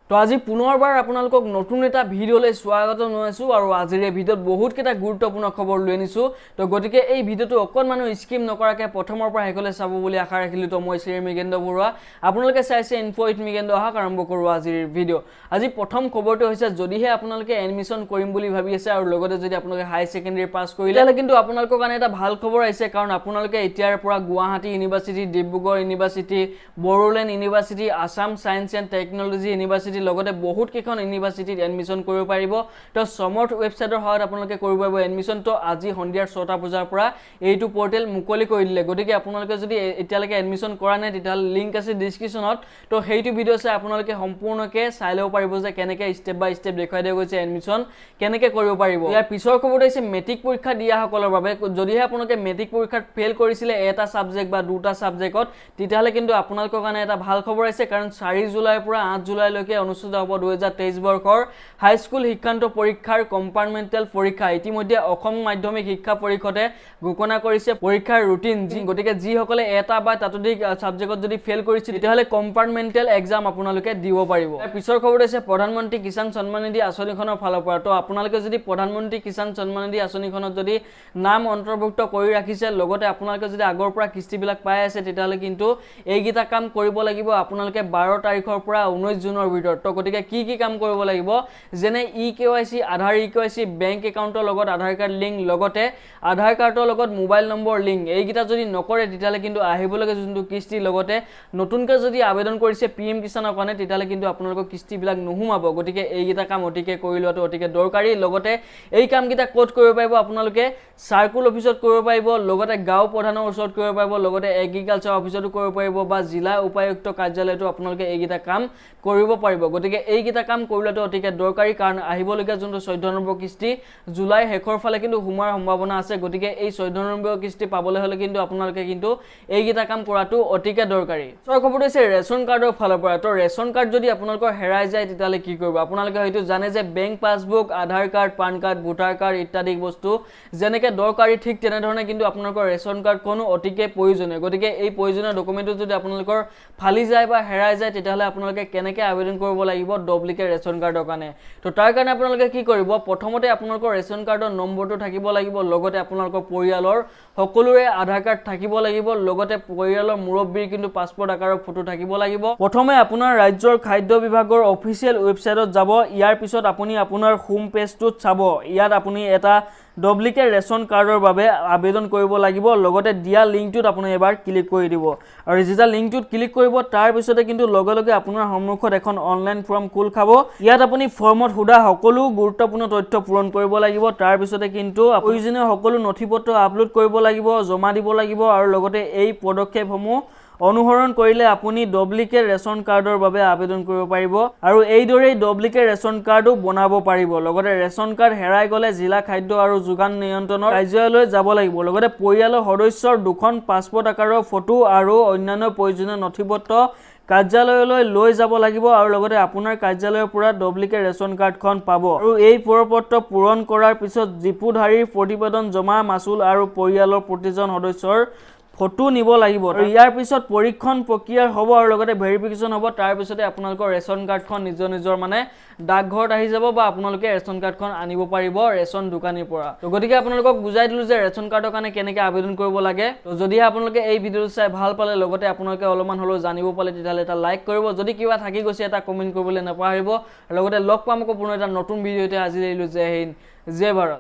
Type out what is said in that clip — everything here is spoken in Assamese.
তো আজি পুনৰবাৰ আপোনালোকক নতুন এটা ভিডিঅ'লৈ স্বাগত জনাইছো আৰু আজিৰ এই ভিডিঅ'ত বহুত কেইটা গুৰুত্বপূৰ্ণ খবৰ লৈ আনিছো। তো গতিকে এই ভিডিঅ'টো অকণমানো স্কিপ নকৰাকৈ প্ৰথমৰ পৰা শেষলৈ চাব বুলি আশা ৰাখিলো। তো মই শ্ৰী মৃগেন্দ্ৰ বৰুৱা, আপোনালোকে চাইছে ইনফো উইথ মৃগেন্দ্ৰ। আহক আৰম্ভ কৰোঁ আজিৰ ভিডিঅ'। আজি প্ৰথম খবৰটো হৈছে, যদিহে আপোনালোকে এডমিশ্যন কৰিম বুলি ভাবি আছে আৰু লগতে যদি আপোনালোকে হাই ছেকেণ্ডেৰী পাছ কৰিলে, তেতিয়াহ'লে কিন্তু আপোনালোকৰ কাৰণে এটা ভাল খবৰ আহিছে। কাৰণ আপোনালোকে এতিয়াৰ পৰা Guwahati university, Dibrugarh university, Bodoland university, Assam science and technology university লগতে বহুত কেইখন ইউনিভাৰ্চিটিত এডমিশ্যন কৰিব পাৰিব। তো সমৰ্থ ৱেবছাইটৰ সহায়ত আপোনালোকে কৰিব পাৰিব এডমিশ্যন। তো আজি সন্ধিয়াৰ 6টা বজাৰ পৰা এইটো পৰ্টেল মুকলি কৰি দিলে। গতিকে আপোনালোকে যদি এতিয়ালৈকে এডমিশ্যন কৰা নাই, তেতিয়াহ'লে লিংক আছে ডিছক্ৰিপশ্যনত। তো সেইটো ভিডিঅ' চাই আপোনালোকে সম্পূৰ্ণকৈ চাই ল'ব পাৰিব যে কেনেকৈ ষ্টেপ বাই ষ্টেপ দেখুৱাই দিয়া গৈছে এডমিশ্যন কেনেকৈ কৰিব পাৰিব। ইয়াৰ পিছৰ খবৰটো হৈছে মেট্ৰিক পৰীক্ষা দিয়াসকলৰ বাবে। যদিহে আপোনালোকে মেট্ৰিক পৰীক্ষাত ফেইল কৰিছিলে এটা ছাবজেক্ট বা দুটা ছাবজেক্টত, তেতিয়াহ'লে কিন্তু আপোনালোকৰ কাৰণে এটা ভাল খবৰ আহিছে। কাৰণ 4 জুলাইৰ পৰা 8 জুলাইলৈকে অনুষ্ঠিত হ'ব 2023 বৰ্ষৰ হাইস্কুল শিক্ষান্ত পৰীক্ষাৰ কম্পাৰ্টমেণ্টেল পৰীক্ষা। ইতিমধ্যে অসম মাধ্যমিক শিক্ষা পৰিষদে ঘোষণা কৰিছে পৰীক্ষাৰ ৰুটিন। গতিকে যিসকলে এটা বা তাতোধিক ছাবজেক্টত যদি ফেইল কৰিছে, তেতিয়াহ'লে কম্পাৰ্টমেণ্টেল এক্সাম আপোনালোকে দিব পাৰিব। পিছৰ খবৰটো হৈছে প্ৰধানমন্ত্ৰী কিষাণ সন্মান নিধি আঁচনিখনৰ ফালৰ পৰা। তো আপোনালোকে যদি প্ৰধানমন্ত্ৰী কিষাণ সন্মান নিধি আঁচনিখনত যদি নাম অন্তৰ্ভুক্ত কৰি ৰাখিছে, লগতে আপোনালোকে যদি আগৰ পৰা কিস্তিবিলাক পাই আছে, তেতিয়াহ'লে কিন্তু এইকেইটা কাম কৰিব লাগিব আপোনালোকে 12 তাৰিখৰ পৰা 19 জুনৰ ভিতৰত। তো গতিকে কি কি কাম কৰিব লাগিব, যেনে e K Y C, Aadhaar e K Y C, bank একাউণ্টৰ লগত আধাৰ কাৰ্ড লিংক, লগতে আধাৰ কাৰ্ডৰ লগত মোবাইল নম্বৰ লিংক, এইকেইটা যদি নকৰে তেতিয়াহ'লে কিন্তু আহিবলগীয়া যোনটো কিস্তি, লগতে নতুনকৈ যদি আবেদন কৰিছে পি এম কিষাণৰ কাৰণে, তেতিয়াহ'লে কিন্তু আপোনালোকৰ কিস্তিবিলাক নোসোমাব। গতিকে এইকেইটা কাম অতিকে কৰি লোৱাটো অতিকে দৰকাৰী। লগতে এই কামকেইটা ক'ত কৰিব পাৰিব, আপোনালোকে চাৰ্কুল অফিচত কৰিব পাৰিব, লগতে গাঁও প্ৰধানৰ ওচৰত কৰিব পাৰিব, লগতে এগ্ৰিকালচাৰ অফিচতো কৰিব পাৰিব বা জিলা উপায়ুক্ত কাৰ্যালয়তো আপোনালোকে এইকেইটা কাম কৰিব পাৰিব। গতিকে এইকেইটা কাম কৰি লোৱাটো অতিকে দৰকাৰী, কাৰণ আহিবলগীয়া যোনটো 14 নম্বৰ কিস্তি জুলাই শেষৰ ফালে কিন্তু সোমোৱাৰ সম্ভাৱনা আছে। গতিকে এই 14 নম্বৰ কিস্তি পাবলৈ হ'লে কিন্তু আপোনালোকে কিন্তু এইকেইটা কাম কৰাটো অতিকে দৰকাৰী। পিছৰ খবৰটো হৈছে ৰেচন কাৰ্ডৰ ফালৰ পৰা। তো ৰেচন কাৰ্ড যদি আপোনালোকৰ হেৰাই যায় তেতিয়াহ'লে কি কৰিব? আপোনালোকে হয়তো জানে যে bank passbook, Aadhaar card, PAN card, voter card ইত্যাদি বস্তু যেনেকৈ দৰকাৰী, ঠিক তেনেধৰণে কিন্তু আপোনালোকৰ ৰেচন কাৰ্ডখনো অতিকে প্ৰয়োজনীয়। গতিকে এই প্ৰয়োজনীয় ডকুমেণ্টটো যদি আপোনালোকৰ ফালি যায় বা হেৰাই যায়, তেতিয়াহ'লে আপোনালোকে কেনেকৈ আবেদন কৰিব লাগিব ডুপ্লিকেট ৰেচন কাৰ্ডৰ কাৰণে? তো তাৰ কাৰণে আপোনালোকে কি কৰিব, প্ৰথমতে আপোনালোকৰ ৰেচন কাৰ্ডৰ নম্বৰটো থাকিব লাগিব, লগতে আপোনালোকৰ পৰিয়ালৰ সকলোৰে আধাৰ কাৰ্ড থাকিব লাগিব, লগতে পৰিয়ালৰ মুৰব্বীৰ কিন্তু পাছপৰ্ট আকাৰৰ ফটো থাকিব লাগিব। প্ৰথমে আপোনাৰ ৰাজ্যৰ খাদ্য বিভাগৰ অফিচিয়েল ৱেবছাইটত যাব। ইয়াৰ পিছত আপুনি আপোনাৰ হোম পেজটোত চাব। ইয়াত আপুনি এটা ডুপ্লিকেট ৰেচন কাৰ্ডৰ বাবে আবেদন কৰিব লাগিব, লগতে দিয়া লিংকটোত আপুনি এবাৰ ক্লিক কৰি দিব। আৰু যেতিয়া লিংকটোত ক্লিক কৰিব, তাৰপিছতে কিন্তু লগে লগে আপোনাৰ সন্মুখত এখন অনলাইন ফৰ্ম খোল খাব। ইয়াত আপুনি ফৰ্মত সোধা সকলো গুৰুত্বপূৰ্ণ তথ্য পূৰণ কৰিব লাগিব। তাৰপিছতে কিন্তু প্ৰয়োজনীয় সকলো নথি পত্ৰ আপলোড কৰিব লাগিব, জমা দিব লাগিব। আৰু লগতে এই পদক্ষেপসমূহ অনুসৰণ কৰিলে আপুনি ডুপ্লিকেট ৰেচন কাৰ্ডৰ বাবে আবেদন কৰিব পাৰিব আৰু এইদৰেই ডুপ্লিকেট ৰেচন কাৰ্ডো বনাব পাৰিব। লগতে ৰেচন কাৰ্ড হেৰাই গ'লে জিলা খাদ্য আৰু যোগান নিয়ন্ত্ৰণৰ কাৰ্যালয়লৈ যাব লাগিব। লগতে পৰিয়ালৰ সদস্যৰ 2খন পাছপৰ্ট আকাৰৰ ফটো আৰু অন্যান্য প্ৰয়োজনীয় নথি পত্ৰ কাৰ্যালয়লৈ লৈ যাব লাগিব। আৰু লগতে আপোনাৰ কাৰ্যালয়ৰ পৰা ডুপ্লিকেট ৰেচন কাৰ্ডখন পাব। আৰু এই প্ৰপত্ৰ পূৰণ কৰাৰ পিছত ডিপোধাৰীৰ প্ৰতিবেদন জমা মাচুল আৰু পৰিয়ালৰ প্ৰতিজন সদস্যৰ ফটো নিব লাগিব। আৰু ইয়াৰ পিছত পৰীক্ষণ প্ৰক্ৰিয়া হ'ব আৰু লগতে ভেৰিফিকেশ্যন হ'ব। তাৰপিছতে আপোনালোকৰ ৰেচন কাৰ্ডখন নিজৰ নিজৰ মানে ডাকঘৰত আহি যাব বা আপোনালোকে ৰেচন কাৰ্ডখন আনিব পাৰিব ৰেচন দোকানীৰ পৰা। তো গতিকে আপোনালোকক বুজাই দিলোঁ যে ৰেচন কাৰ্ডৰ কাৰণে কেনেকৈ আবেদন কৰিব লাগে। তো যদিহে আপোনালোকে এই ভিডিঅ'টো চাই ভাল পালে, লগতে আপোনালোকে অলপমান হ'লেও জানিব পালে, তেতিয়াহ'লে এটা লাইক কৰিব। যদি কিবা থাকি গৈছে এটা কমেণ্ট কৰিবলৈ নাপাহৰিব। লগতে লগ পাম আকৌ পুনৰ এটা নতুন ভিডিঅ'তে। আজি এৰিলোঁ। জয় হিন্দ, জয় ভাৰত।